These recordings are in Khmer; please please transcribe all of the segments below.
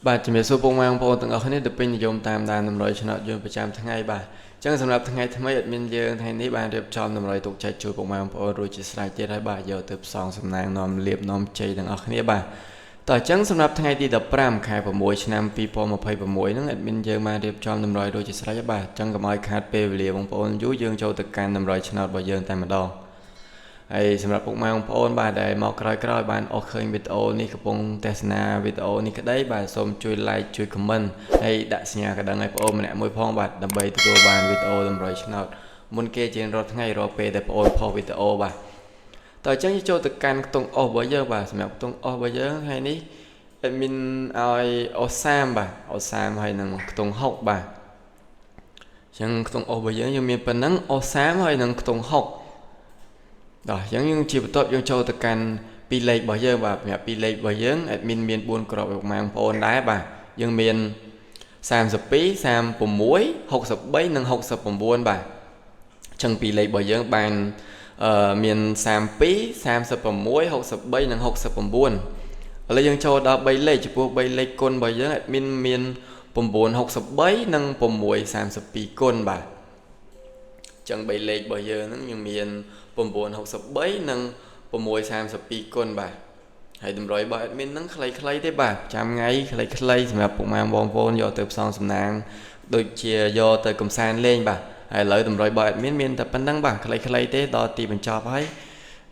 បាទជំរាបសួរពុកម៉ែបងប្អូនទាំងអស់គ្នាដែលពេញនិយមតាមដានតម្រុយឆ្នោតយើងប្រចាំថ្ងៃបាទអញ្ចឹងសម្រាប់ថ្ងៃថ្មី admin យើងថ្ងៃនេះបានរៀបចំតម្រុយទុកចែកជូនពុកម៉ែបងប្អូនរួចជាស្រេចទៀតហើយបាទយកទៅផ្សងសំណាងនាំលៀបនាំជ័យទាំងអស់គ្នាបាទតោះអញ្ចឹងសម្រាប់ថ្ងៃទី15ខែ6ឆ្នាំ2026ហ្នឹង admin យើងបានរៀបចំតម្រុយរួចជាស្រេចហើយបាទអញ្ចឹងកុំឲ្យខាតពេលវេលាបងប្អូនយូរយើងចូលទៅកាន់តម្រុយឆ្នោតរបស់យើងតែម្ដងហើយសម្រាប់ពុកម៉ែបងប្អូនបាទដែលមកក្រោយៗបានអស់ឃើញវីដេអូនេះកំពុងទស្សនាវីដេអូនេះក្តីបាទសូមជួយ like ជួយ comment ហើយដាក់សញ្ញាកណ្ដឹងឲ្យបងប្អូនម្នាក់មួយផងបាទដើម្បីទទួលបានវីដេអូតម្រុយឆ្នោតមុនគេជារាល់ថ្ងៃរាល់ពេលដែលបងប្អូនផុសវីដេអូបាទតោះអញ្ចឹងចូលទៅកាន់ខ្ទង់អស់របស់យើងបាទសម្រាប់ខ្ទង់អស់របស់យើងថ្ងៃនេះ admin ឲ្យអូសាមបាទអូសាមហើយនឹងខ្ទង់6បាទអញ្ចឹងខ្ទង់អស់របស់យើងយើងមានប៉ុណ្ណឹងអូសាមហើយនឹងខ្ទង់6ដល់អញ្ចឹងយើងជាបន្ទាប់យើងចូលទៅកាន់ពីរលេខរបស់យើងបាទសម្រាប់ពីរលេខរបស់យើង admin មាន4គ្រាប់ឲ្យបងប្អូនដែរបាទយើងមាន32 36 63និង69បាទអញ្ចឹងពីរលេខរបស់យើងបានអឺមាន32 36 63និង69ឥឡូវយើងចូលដល់3លេខចំពោះ3លេខគុណរបស់យើង admin មាន963និង632គុណបាទអញ្ចឹង3លេខរបស់យើងហ្នឹងយើងមាន963និង632គុណបាទហើយតម្រុយរបស់ admin ហ្នឹងខ្លីៗទេបាទចាំថ្ងៃខ្លីៗសម្រាប់ពុកម៉ែបងប្អូនយកទៅផ្សងសំណាងដូចជាយកទៅកំសាន្តលេងបាទហើយឥឡូវតម្រុយរបស់ admin មានតែប៉ុណ្្នឹងបាទខ្លីៗទេដល់ទីបញ្ចប់ហើយ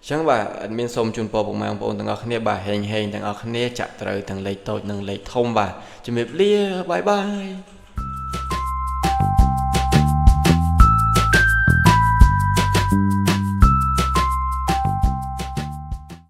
អញ្ចឹងបាទ admin សូមជូនពរពុកម៉ែបងប្អូនទាំងអស់គ្នាបាទហេងហេងទាំងអស់គ្នាចាក់ត្រូវទាំងលេខតូចនិងលេខធំបាទជំរាបលា bye bye.